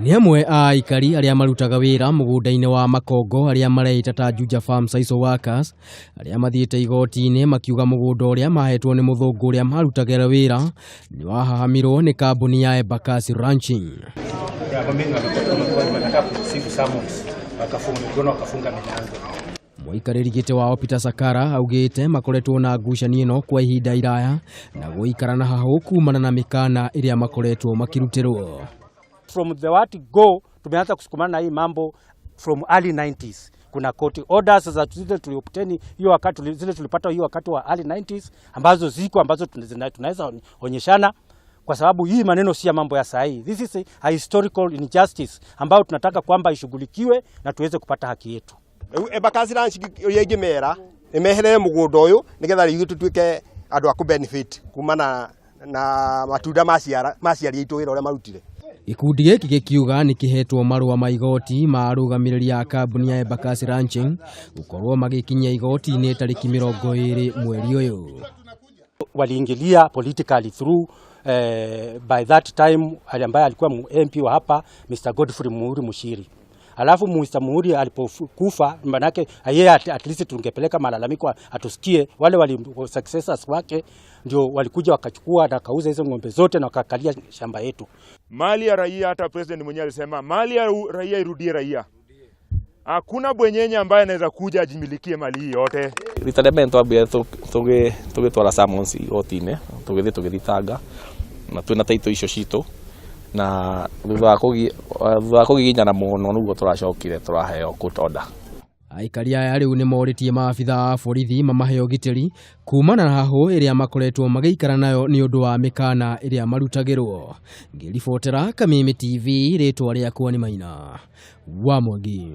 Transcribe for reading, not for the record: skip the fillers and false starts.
Nĩ amwe a aikari arĩa marutaga wĩra mũgũnda-inĩ wa Makongo arĩa mareĩta ta Juja Farm Sisal Workers arĩa mathiĩte igoti-inĩ makiuga mũgũnda ũrĩa mahetwo nĩ mũthũngũ ũrĩa marutagĩra wĩra nĩ wahahamirwo nĩ kambuni ya Embakasi Ranching. Mũikarĩri gĩtĩ wao Peter Sakara augĩte makoretwo na ngucanio ĩno kwa ihinda iraya na gũikara na hahũ kumana na mĩkana ĩrĩa makoretwo makĩrutĩrwo. From the word go tumeanza kusukumana na hii mambo from early 90s. Kuna court orders za zile tuliobtain hiyo wakati, zile tulipata hiyo wakati wa early 90s ambazo ziko ambazo tunaweza onyeshana, kwa sababu hii maneno si ya mambo ya saa hii. This is a historical injustice ambayo tunataka kwamba ishughulikiwe na tuweze kupata haki yetu. Rĩu Embakasi Ranch ũrĩa ingĩmera nĩ meherere mũgũnda ũyũ nĩgetha rĩu tũtuĩke andũ a kũ-benefit kumana na matunda ma aciari aitũ wĩra ũrĩa marutire. Gĩkundi gĩkĩ gĩkiuga nĩ kĩhetwo marũa ma igoti ma arũgamĩrĩri a kambuni ya Embakasi Ranching gũkorwo magĩkinyia igoti-inĩ tarĩki 20 mweri ũyũ. Waliingilia politically through by that time ambaye alikuwa MP wa hapa Mr. Godfrey Muhuri Mushiri. Alafu Mr. Muhuri alipokufa, manake yeye at least tungepeleka malalamiko atusikie. Wale wali successors wake ndio walikuja wakachukua na kauza hizo ng'ombe zote na wakakalia shamba yetu. Mali ya raia, hata president mwenyewe alisema mali ya raia irudie raia. Hakuna bwenyenye ambaye anaweza kuja ajimilikie mali hii yote. Rita rĩa mbere twambire tũgĩtwara summons igoti-inĩ, tũgĩthiĩ tũgĩthitanga na twĩna taitũ icio citũ, na thutha wa kũgiginyana mũno nĩguo tũracokire tũraheo court order. Aikari aya rĩu nĩ morĩtie maabitha a borithi mamahe ũgitĩri kumana na hahũ ĩrĩa makoretwo magĩikara nayo nĩ ũndũ wa mĩkana ĩrĩa marutagĩrwo. Ngĩribotera Kameme TV, rĩtwa rĩakwa nĩ Maina wa Mwangi.